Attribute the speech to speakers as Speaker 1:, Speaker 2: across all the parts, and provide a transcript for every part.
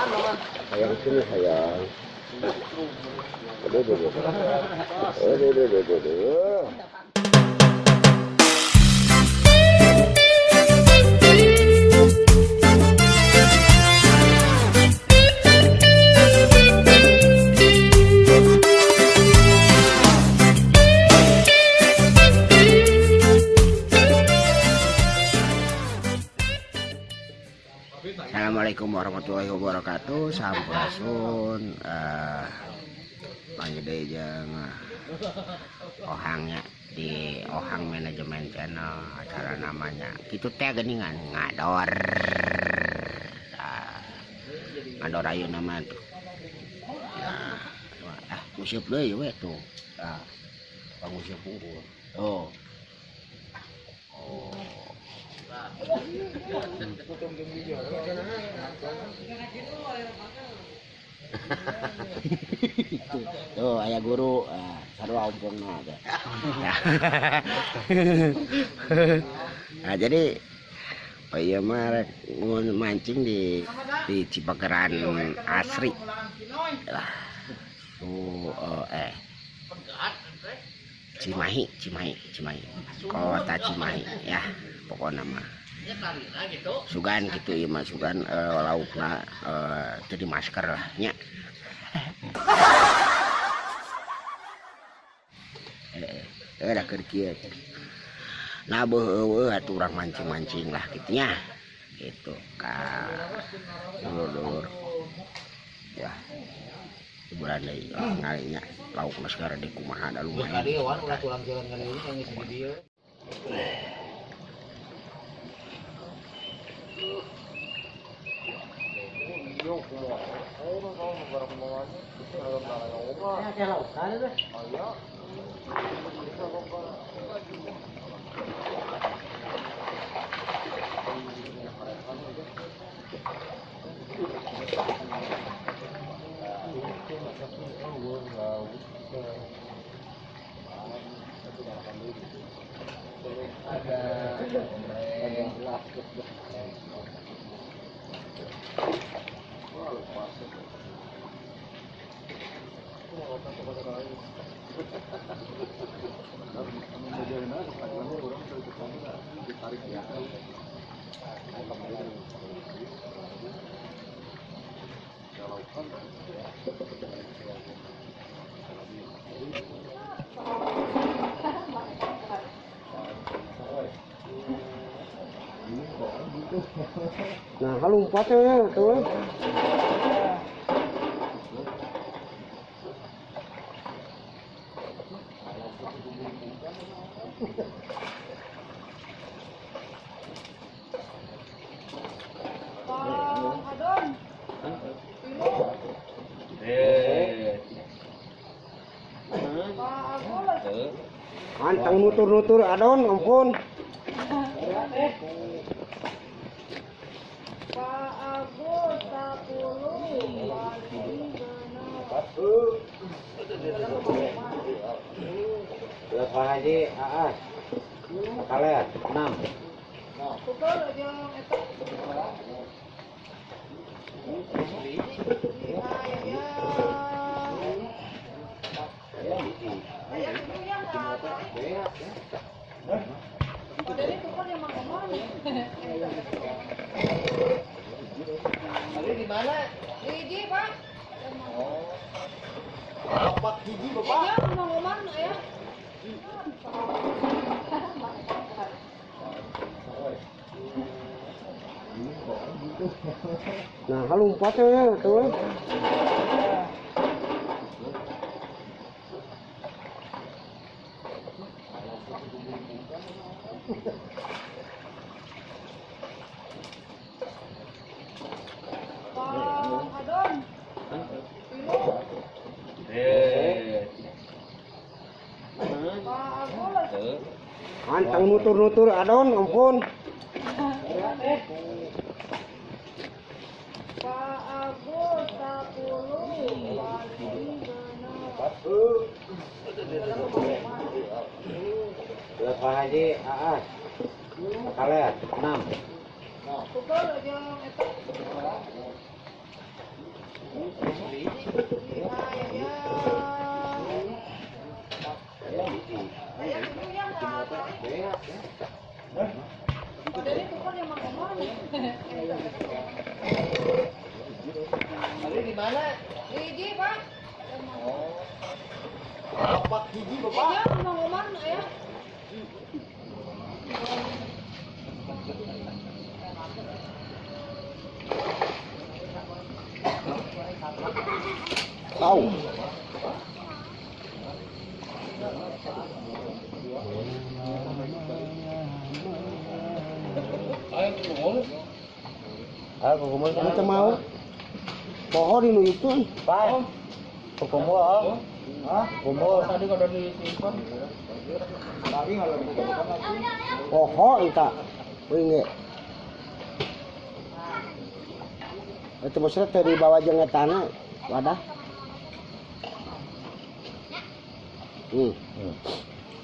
Speaker 1: Sayang sini sayang. Aduh, aduh, aduh. Aduh, aduh, aduh, aduh. Assalamualaikum warahmatullahi wabarakatuh. Sampurasun. Lanjut deui jeung Ohangnya di Ohang Manajemen Channel, acara namanya kitu teh geuningan ngador. Ngador ayeuna mah tuh. Nah, nguseup deui we tuh. Tah, panguseup unggul. Tuh. Oh. Tuh ayah guru sarua ompongna teh. Nah, jadi oh iya mah rek mancing di Cipageran Asri. Lah. Tuh Cimahi, Cimahi, Cimahi. Kota Cimahi ya, pokoknya mah. Sugan gitu ieu mah sugan laukna jadi masker lah nya. Da keur kieu. Nah beuh atuh urang mancing-mancing lah kitu nya. Gitu ka dulur-dulur. Ya. Hiburan deui ngalinya laukna segara di kumaha da lumayan. Nah, lompatnya tuh. Antang nutur-nutur adon ampun.
Speaker 2: Pak Agus 10
Speaker 3: Pak Haji Aas kalian 6.
Speaker 4: Di mana?
Speaker 2: Hiji, Pak.
Speaker 4: Oh. Bapak hiji, Bapak.
Speaker 2: Iya, Mang Omar ya.
Speaker 1: Nah, lompatnya tuh. Antang nutur-nutur adon ampun.
Speaker 2: Pak Agus 10
Speaker 3: Pak Haji Aas kalian 6.
Speaker 4: mana?
Speaker 2: Hiji, Pak.
Speaker 4: Oh. Bapak hiji, Bapak.
Speaker 2: Iya, Mang Umar ya.
Speaker 1: Tahu.
Speaker 4: Ayo kumpul.
Speaker 3: Ayo kumpul.
Speaker 1: Kita mau. Pohon ini itu.
Speaker 3: Pak. Kumpul.
Speaker 4: Hah?
Speaker 3: Kumpul.
Speaker 4: Tadi kalau disimpan. Tadi kalau disimpan lagi.
Speaker 1: Pohon tak. Winge. Itu maksudnya dari bawah jangan tanah wadah.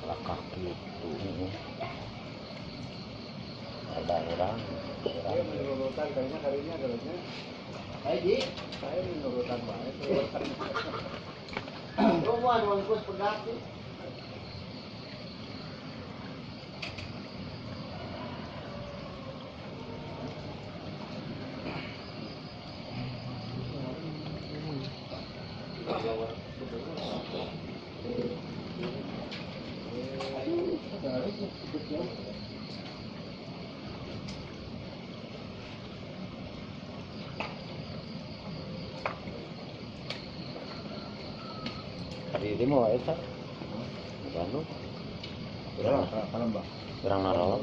Speaker 1: Lakah gitu.
Speaker 3: Ada orang.
Speaker 4: Saya menurutan kayaknya kalinya kalinya. Saya saya menurutan banget. Lu mau bungkus pedas.
Speaker 3: Tadi ini mau eta. Anu. Kurang narolok.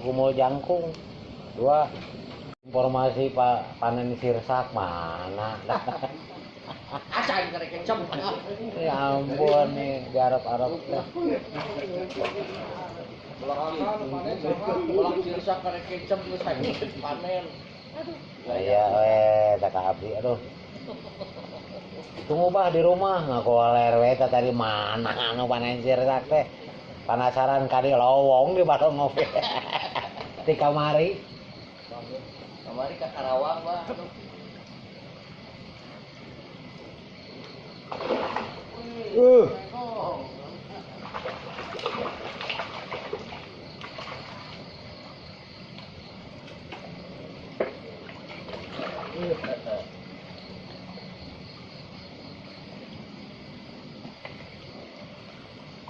Speaker 3: Kumul jangkung dua informasi Pak panen sirsak mana?
Speaker 4: Acan karek kencem.
Speaker 3: Ya ampun nih garap-arap teh.
Speaker 4: Belakangan panen sama belang sirsak karek kencem geus panen.
Speaker 3: Iya we tak abdi aduh. Tunggu bah di rumah ngakoler we tadi mana anu panen sirsak teh. Penasaran kali lowong di balong ngopi. Di kamari.
Speaker 4: Kamari ke Karawang bah.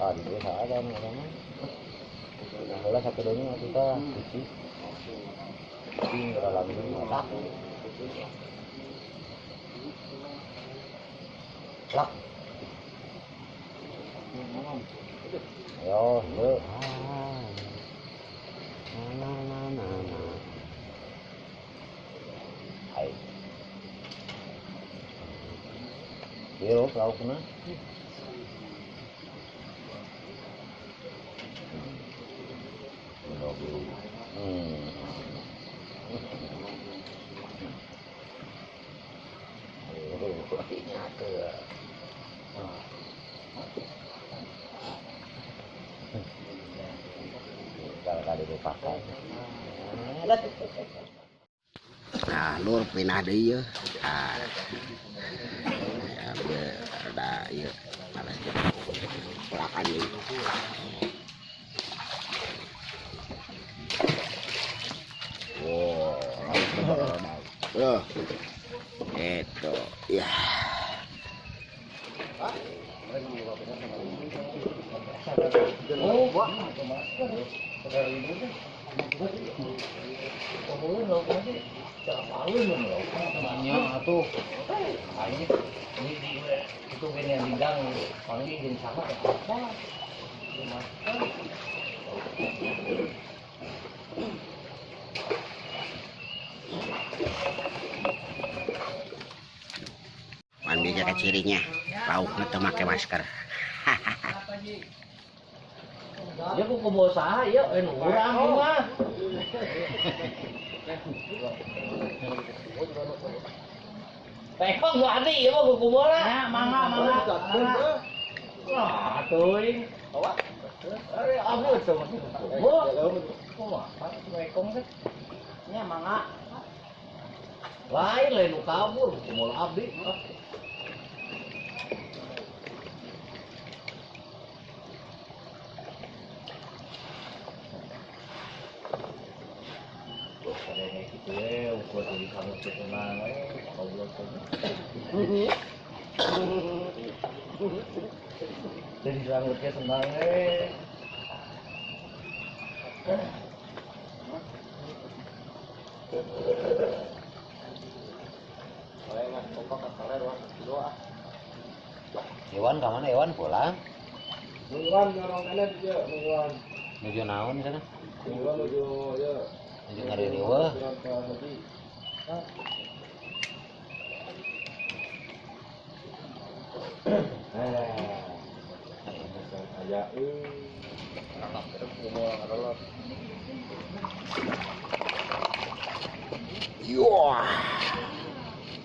Speaker 3: Ah, di desa ada orang. Bola satu dunia kita cuci. Tinggal lagi lak. Lak. Ayo, lu.
Speaker 1: Na na na na.
Speaker 3: Hai. Biru laukna.
Speaker 1: Nah, lur pindah deui yeuh. Ah. Ya, ada ieu. Pelakan deui. Wow, loh. Itu, ya.
Speaker 4: Oh, Pak.
Speaker 3: Atuh. Ini itu gini yang di gang, panggil gini sama apa?
Speaker 1: Mandi jaga cirinya, lauknya tuh pakai masker.
Speaker 3: Dia kok bawa saha ya, urang mah. Pekong gua adi ieu mah kuku bola.
Speaker 4: Ya, mangga mangga.
Speaker 3: Wah, teuing. Are abu teu mah kuku. Kumaha pekong teh?
Speaker 4: Nya mangga.
Speaker 3: Lain lain nu kabur kuku bola abdi.
Speaker 4: Kalau tenang goblok jadi rambutnya senang
Speaker 3: Iwan ke mana? Iwan pulang.
Speaker 4: Iwan nyorong kanan dia, Iwan.
Speaker 3: Nuju naon sana?
Speaker 4: Iwan nuju ya.
Speaker 3: Nuju ngaririweuh.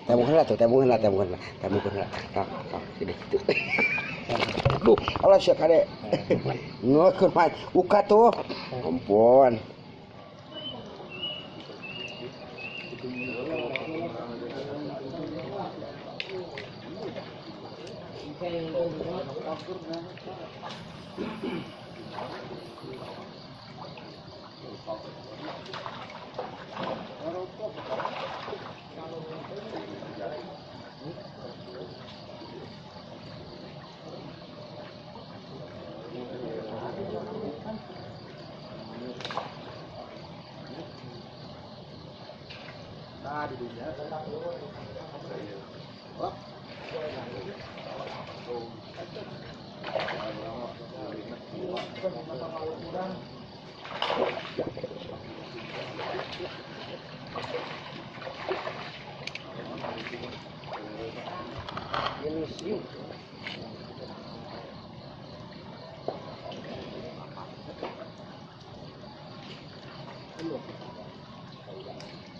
Speaker 1: Temukan lah tuh, temukan lah, temukan lah, temukan lah. Kak, gede gitu. Aduh, alah siap kade. Ngekeun mah, uka tuh. Ampun.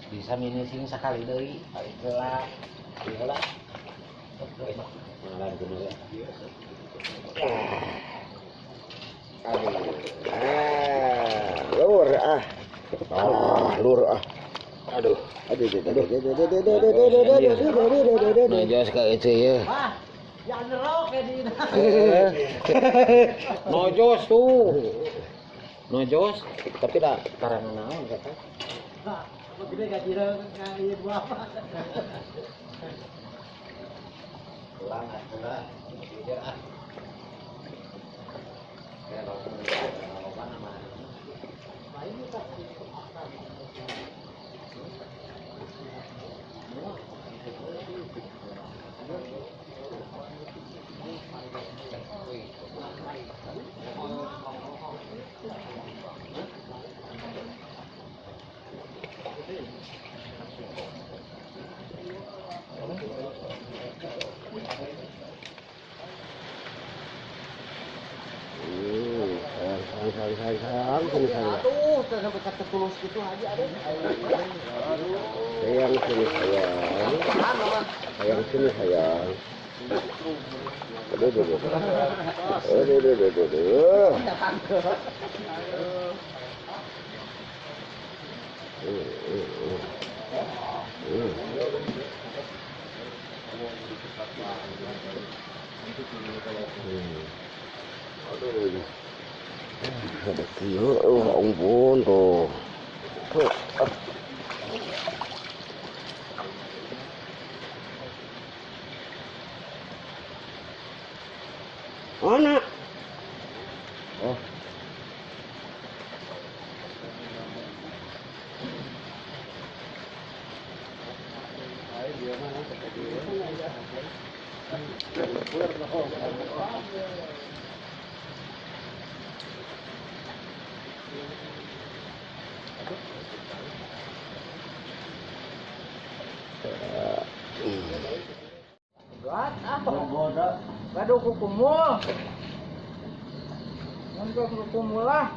Speaker 3: Bisa minusing sekali deui, balik heula. Heula.
Speaker 1: Malah gede ya. Aduh. Ah, lur ah. Ah, lur ah. Aduh. Aduh, aduh, aduh, aduh, aduh, aduh.
Speaker 3: Nojos ka itu ya.
Speaker 2: Wah, yang ngerok ya di.
Speaker 3: Nojos tuh. Nojos, tapi dah karena naon kata.
Speaker 2: Nah, gede gaji kali berapa?
Speaker 3: Pulang ah, pulang. Ah. Ya,
Speaker 1: Sayang, sayang.
Speaker 2: Aduh, sampai kata tulus gitu aja aduh.
Speaker 1: Sayang sini sayang. Sayang sini sayang. Aduh, aduh, aduh. Aduh, aduh, aduh, aduh. Aduh, aduh. Ada kieu, oh ampun tuh. Tuh. Mana? Oh.
Speaker 2: Aduh kukumul. Untuk kukumul lah.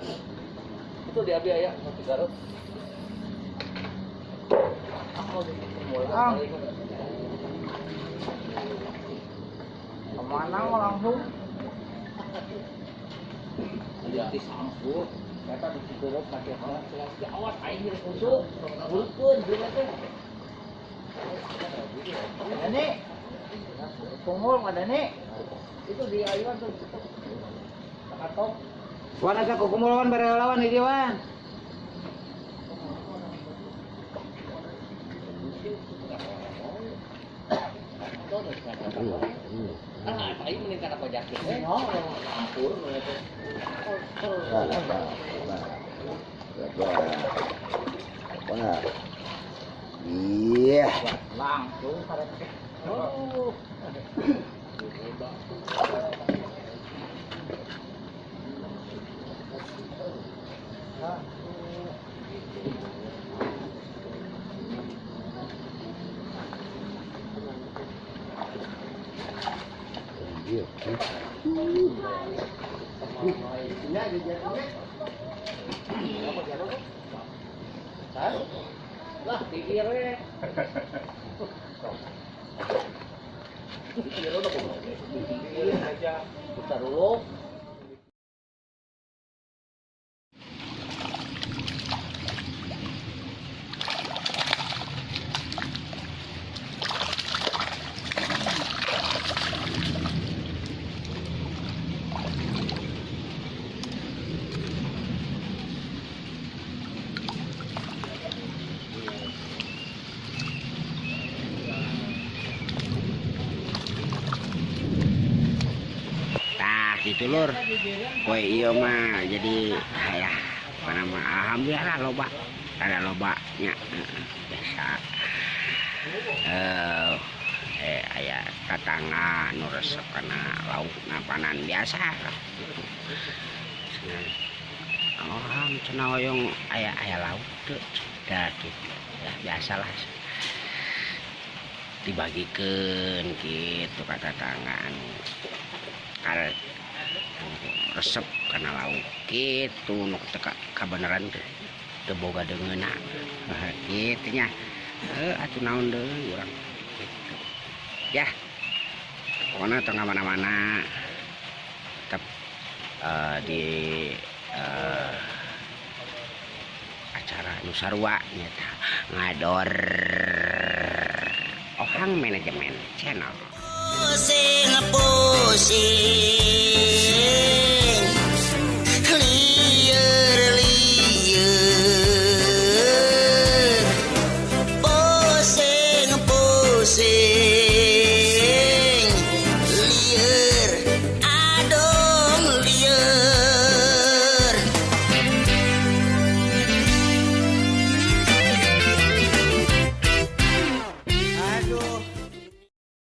Speaker 4: Itu di abi aya di Garut.
Speaker 2: Aku kukumul. Ah. Kemana mau langsung?
Speaker 4: Di sampur. Kata di Cikurut pakai alat jelas awas aing geus busuk. Burukkeun dulu teh.
Speaker 2: Ini kukumul ada nih. Itu di ayuan tuh. Katok.
Speaker 3: Wan asa kukumul wan bare lawan hiji wan.
Speaker 4: Ah, aing mending kana pajakeun we. Ampun we teh.
Speaker 1: Wah. Iya.
Speaker 4: Langsung pada oh.
Speaker 1: Iya.
Speaker 4: Lah, pikir we. Pikir udah pikir aja. Putar dulu.
Speaker 1: Gitu lur, poe ieu mah jadi ya mana mah alhamdulillah lah loba, ada loba nya biasa. Aya tatangga nu resep kana lauk napanan biasa lah gitu. Orang cenah hoyong aya aya lauk teu dah gitu ya biasalah dibagikeun gitu ka tatangga anu resep kana lauk gitu nu teu kabeneran teh teu boga deungeunna kitu nya atuh naon deui urang gitu ya pokona tong mana-mana tetep di acara nu sarua nya tah ngador Ohang Manajemen Channel.
Speaker 5: Pusing pusing.